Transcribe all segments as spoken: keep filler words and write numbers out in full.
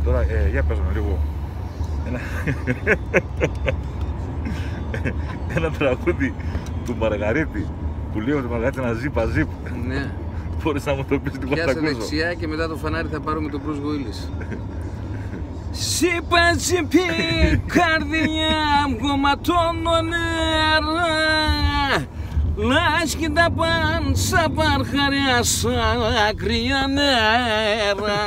Τώρα, ε, για πες μου λίγο. Ένα, ένα τραγούδι του Μαργαρίτη που λέει ότι η Μαργαρίτα είναι αζίπ, αζίπ. Ναι. Μπορείς να μου το πεις λίγο να το ακούσω; Πιάσε δεξιά και μετά το φανάρι θα πάρουμε τον Bruce Willis. Ζήπ, αζήπ, η καρδιά μ' γοματώνω νερά. Λάσκει τα παν σα παρχαριά σα κρύα νερά.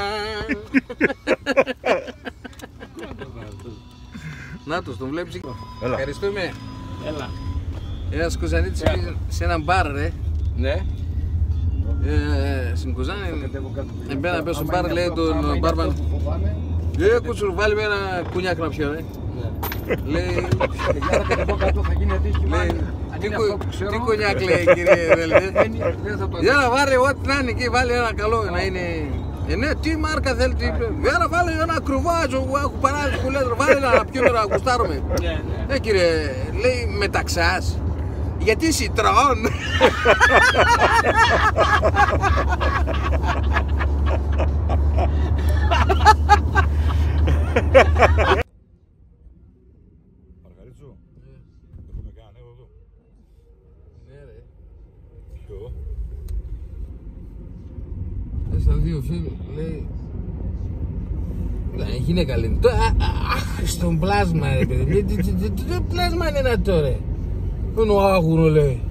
Νάτος, τον βλέπεις εκεί; Έλα. Ευχαριστούμε. Έλα. Ένας Κοζανίτης εκεί σε έναν μπαρ, ρε. Ναι. Ε, στην Κοζάνη, εμπαίν' απέσ' σο μπαρ, λέει τον μπάρμαν: «Ε, κούτσουρο, βάλ' με έναν κουνιάκ να πιω, ρε». Ναι. Λέει, λέει, «Τι κου-, τι κουνιάκ», λέει, «κύριε Βελτέ; Για να βάλ' ό,τι να είναι εκεί, βάλ' ένα καλό να είναι». «Ε, ναι, τι μάρκα θέλετε?» «Έλα, βάλ' ένα κρουβάζο που έχω παράδειγμα που λέτε, βάλ' ένα να πιούμε, να γουστάρουμε». «Ναι, ναι». «Ε, κύριε», λέει, «μεταξάς; Γιατί Citroën?» Μαργαρίτσου, ναι, έχουμε κανέναν νέο εδώ; Ναι, ρε. Ποιο; Λες, τα δύο φίλοι, λέει. Ναι, η γυναίκα λέει: «Το, α, α, αχ, στον πλάσμα, ρε παιδί. Λέει, τι, τι, τι, τι, τι πλάσμα είναι αυτό, ρε; Τον ο Άγουρο», λέει.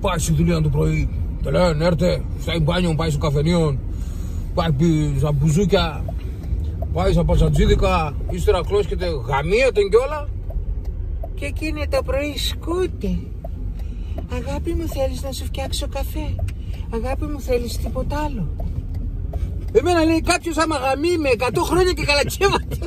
«Πάει στη δουλειά το πρωί. Τρελαίν', έρτε, στάει μπάνιο, πάει σο καφενείο. Πάει πι-, σα μπουζούκια. Πάει σα πασατζίδικα. Ύστερα κλώσκεται, γαμίεται κιόλα. Και εκείνη το πρωί σκούται. Αγάπη μου, θέλεις να σου φτιάξω καφέ; Αγάπη μου, θέλεις τίποτα άλλο; Εμένα», λέει, «κάποιος άμα γαμεί με εκατό χρόνια και καλατσεύεται».